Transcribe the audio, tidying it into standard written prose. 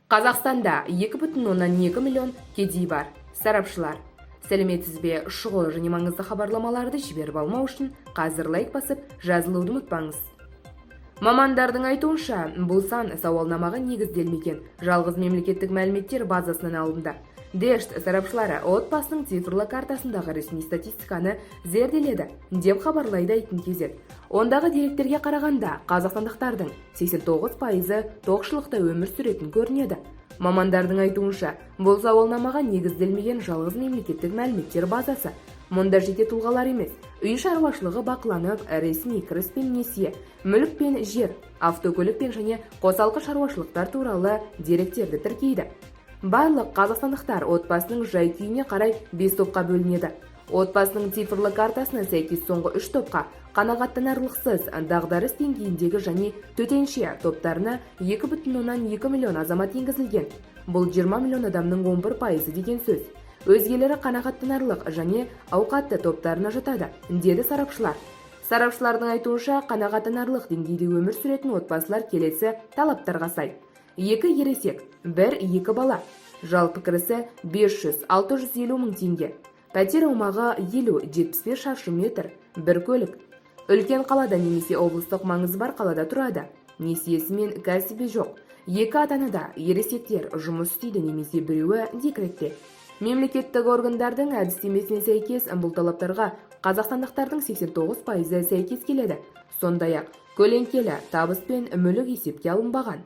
Қазақстанда 2,2 миллион кедей бар. Сарапшылар. Сәлеметсіз бе? Шұғыл және маңызды хабарламаларды жіберіп алмау үшін қазір лайк басып, жазылуды ұмытпаңыз. Мамандардың айтуынша, бұл сан сауалнамаға негізделмеген жалғыз мемлекеттік мәліметтер базасынан алынды. Дешт сарапшылары отбасының цифрлы картасындағы ресми статистиканы зерделеді, деп хабарлайды Айқын Kz. Ондағы деректерге қарағанда, қазақстандықтардың 89%-ы тоқшылықта өмір сүретін көрінеді. Мамандардың айтуынша, бұл сауалнамаға негізделмеген жалғыз мемлекеттік мәліметтер базасы. Мұнда жеке тұлғалар емес, үй шаруашылығы бақыланып, ресми кіріс пен несие, мүлік пен жер, автокөлік пен және қосалқы шаруашылықтар туралы деректерді тіркейді. Барлық қазақстандықтар отбасының жай-күйіне қарай бес топқа бөлінеді. Отбасының цифрлы картасына сәйкес, соңғы үш топқа, қанағаттанарлықсыз, дағдарыс деңгейіндегі және төтенше топтарына, 2,2 миллион азамат енгізілген. Бұл 20 миллион адамның 11%-ы деген сөз. Өзгелері қанағаттанарлық және ауқатты топтарына жатады, деді сарапшылар. Сарапшылардың айтуынша, қанағаттанарлық деңгейде өмір сүретін отбасылар келесі талаптарға сай: екі ересек, бір екі бала, жалпы кірісі 500-650 мың теңге, пәтер аумағы 50-75 шаршы метр, бір көлік, үлкен қалада немесе облыстық маңызы бар қалада тұрады, несиесі мен кәсібі жоқ, екі ата-ана да, ересектер, жұмыс істейді немесе біреуі декретте. Мемлекеттік органдардың әдістемесіне сәйкес, бұл талаптарға қазақстандықтардың 89%-ы сәйкес келеді. Сондай-ақ көлеңкелі табыс пен мүлік есепке алынбаған.